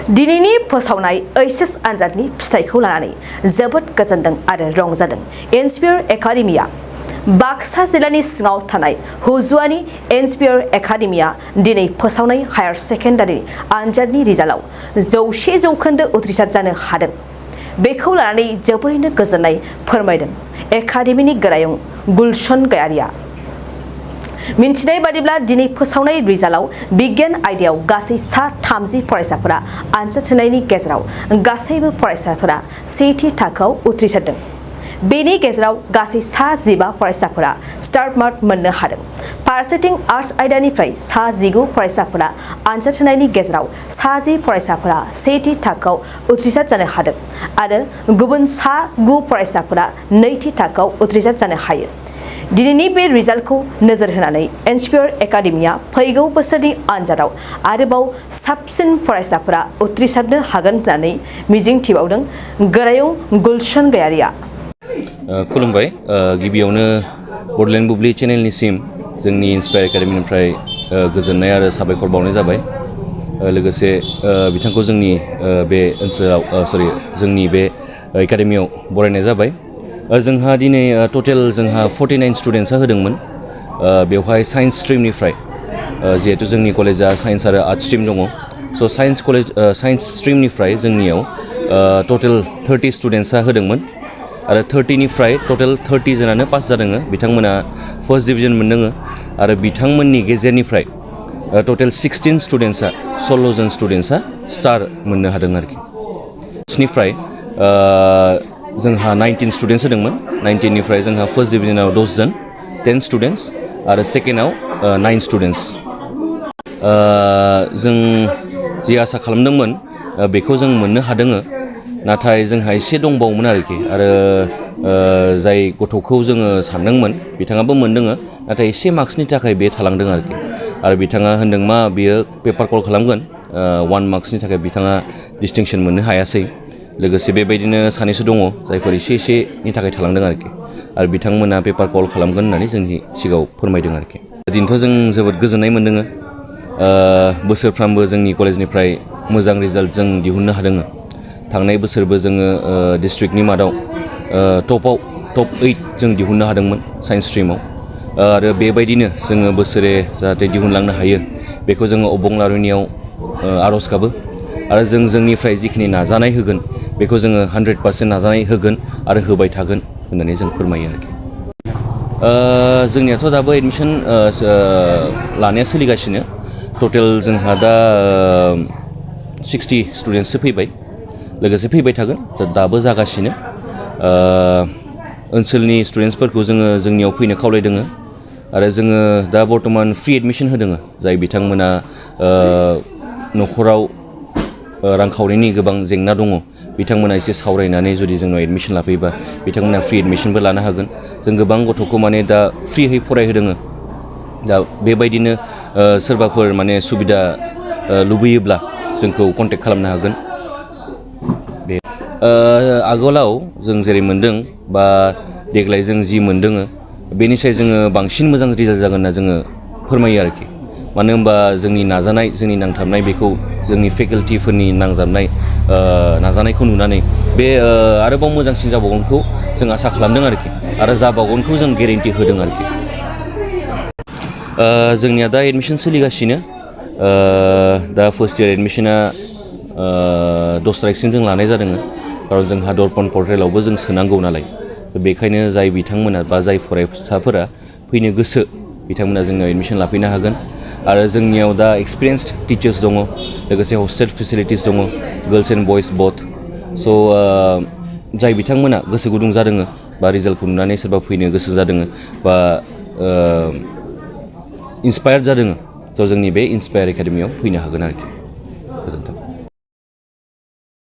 दिनैनि फोसावनाय एचएस आनजादनि फिथाइखौ लानानै जोबोद गोजोनदों आरो रंजादों। इन्सपायर एकाडेमिया बाक्सा जिल्लानि सिङाव थानाय हुजुवानि इन्सपायर एकाडेमिया दिनै फोसावनाय हायार सेकेन्डारि आनजादनि रिजाल्टआव 100% उथ्रिसार जानो हादों। बेखौ लानानै जोबोरैनो गोजोननाय फोरमायदों एकाडेमिनि गोरायुं गुलशन गयारिया। मिन्थिनाय बादिब्ला दिनै फोसावनाय रिजाल्टआव बिगियान आयदायाव गासै 30 फरायसाफोरा आनजाद होनायनि गेजेराव गासैबो फरायसाफोरा सेथि थाखोआव उथ्रिसारदों। बेनि गेजेराव गासै 15 फरायसाफोरा स्टार मार्क मोननो हादों। फारसेथिं आर्ट्स आयदानिफ्राय 19 फरायसाफोरा आनजाद होनायनि गेजेराव 10 फरायसाफोरा सेथि थाखोआव उथ्रिसार जानो हादों आरो गुबुन 9 फरायसाफोरा नैथि थाखोआव उथ्रिसार जानो हायो। दिनैनि बे रिजाल्टखौ नोजोर होनानै इन्सपायर एकाडेमिया फैगौ बोसोरनि आनजादाव आरोबाव साबसिन फरायसाफोरा उथ्रिसारनो हागोन होननानै मिजिंथिबावदों गोरायुं गुलशन गयारिया। खुलुमबाय। गिबियावनो बडलेण्ड बुब्लि चेनेलनिसिम जोंनि इन्सपायर एकाडेमिनिफ्राय गोजोननाय आरो साबायखर बावनाय जाबाय। लोगोसे बिथांखौ जोंनि बे ओनसोलाव जोंनि बे एकाडेमियाव बरायनाय जाबाय। जोंहा दिनै टटेल 49 स्टुडेन्टसा होदोंमोन। बेवहाय साइन्स स्ट्रिमनिफ्राय जिहेतु जोंनि कलेजा साइन्स आरो आर्ट्स स्ट्रिम दङ। स' साइन्स स्ट्रिमनिफ्राय जोंनियाव टटेल 30 स्टुडेन्टसा होदोंमोन आरो 30निफ्राय टटेल 30 जनानो पास जादों। बिथांमोना फार्स्ट डिभिजन मोनदों आरो बिथांमोननि गेजेरनिफ्राय टटेल 16 स्टुडेन्टसा 16 जन स्टुडेन्टसा स्टार मोननो हादों आरोखि। स्निफ्राय जोंहा 19 स्टुडेन्टस होदोंमोन। 19निफ्राय जोंहा फार्स्ट डिभिजनाव 10 जन 10 स्टुडेन्टस आरो सेकेन्डआव 9 स्टुडेन्टस। जों जि आसा खालामदोंमोन बेखौ जों मोननो हादों। नाथाय जोंहा एसे दंबावोमोन आरोखि आरो जाय गथ'खौ जोङो सानदोंमोन बिथाङाबो मोनदों। नाथाय एसे मार्क्सनि थाखाय बे थालांदों आरोखि। आरो बिथाङा होनदों मा बियो पेपार कल खालामगोन। 1 मार्क्सनि थाखाय बिथाङा डिस्टिंसन मोननो हायासै। लोगोसे बेबायदिनो सानैसो दङ जायफोर एसेनि थाखाय थालांदों आरोखि। आरो बिथांमोना पेपार कल खालामगोन होननानै जोंनि सिगाङाव फोरमायदों आरोखि। दिनैथ' जों जोबोद गोजोननाय मोन्दों। बोसोरफ्रामबो जोंनि कलेजनिफ्राय मोजां रिजाल्ट जों दिहुननो हादों। थांनाय बोसोरबो जोङो डिस्ट्रिक्टनि मादाव टप 8 जों दिहुननो हादोंमोन साइन्स स्ट्रिमाव। आरो बेबायदिनो जोङो बोसोरे जाहाथे दिहुनलांनो हायो बेखौ जोङो अबंलावरिनियाव आर'ज गाबो आरो जों जोंनिफ्राय जिखिनि नाजानाय होगोन बेखौ जोङो 100% नाजानाय होगोन आरो होबाय थागोन होननानै जों फोरमायो आरोखि। जोंनियाथ' दाबो एडमिसन लानाया सोलिगासिनो। टटेल जोंहा दा 60 स्टुडेन्टसो फैबाय। लोगोसे फैबाय थागोन दाबो जागासिनो। ओनसोलनि स्टुडेन्टसफोरखौ जोङो जोंनियाव फैनो खावलायदों आरो जोङो दा बर्थमान फ्रि एडमिसन होदों। जाय बिथांमोना न'खराव रांखावरिनि गोबां जेंना दङ बिथांमोना एसे सावरायनानै जुदि जोंनाव एडमिसन लाफैयोबा बिथांमोना फ्रि एडमिसनबो लानो हागोन। जों गोबां गथ'खौ माने दा फ्रियै फरायहोदों। दा बेबायदिनो सोरबाफोर माने सुबिदा लुबैयोब्ला जोंखौ कन्टेक्ट खालामनो हागोन। बे आगोलाव जों जेरै मोन्दों बा देग्लाय जों जि मोन्दों बेनिफ्राय जोङो बांसिन मोजां रिजाल्ट जागोन होनना जोङो फोरमायो आरोखि। मानो होनबा जोंनि नाजानाय जोंनि नांथाबनाय बेखौ जोंनि फेकाल्टिफोरनि नाजानायखौ नुनानै बे आरोबाव मोजांसिन जाबावगोनखौ जों आसा खालामदों आरोखि आरो जाबावगोनखौ जों गेरेन्टि होदों आरोखि। जोंनिया दा एडमिसन सोलिगासिनो। दा फार्स्ट इयार एडमिसना 10 तारिखसिम जों लानाय जादों। खारन जोंहा दर्पन पर्टेलावबो जों सोनांगौ नालाय। बेखायनो जाय बिथांमोना बा जाय फरायसाफोरा फैनो गोसो बिथांमोना जोंनाव एडमिसन लाफैनो हागोन। आरो जोंनियाव दा एक्सपिरियेन्सड टिचार्स दङ। लोगोसे हस्टेल फेसिलिटिस दङ गार्लस एन्ड बयस बथ। स' जाय बिथांमोना गोसो गुदुं जादों बा रिजाल्टखौ नुनानै सोरबा फैनो गोसो जादों बा इन्सपायार्ड जादों स' जोंनि बे इन्सपायार एकाडेमियाव फैनो हागोन आरोखि। गोजोन्थों।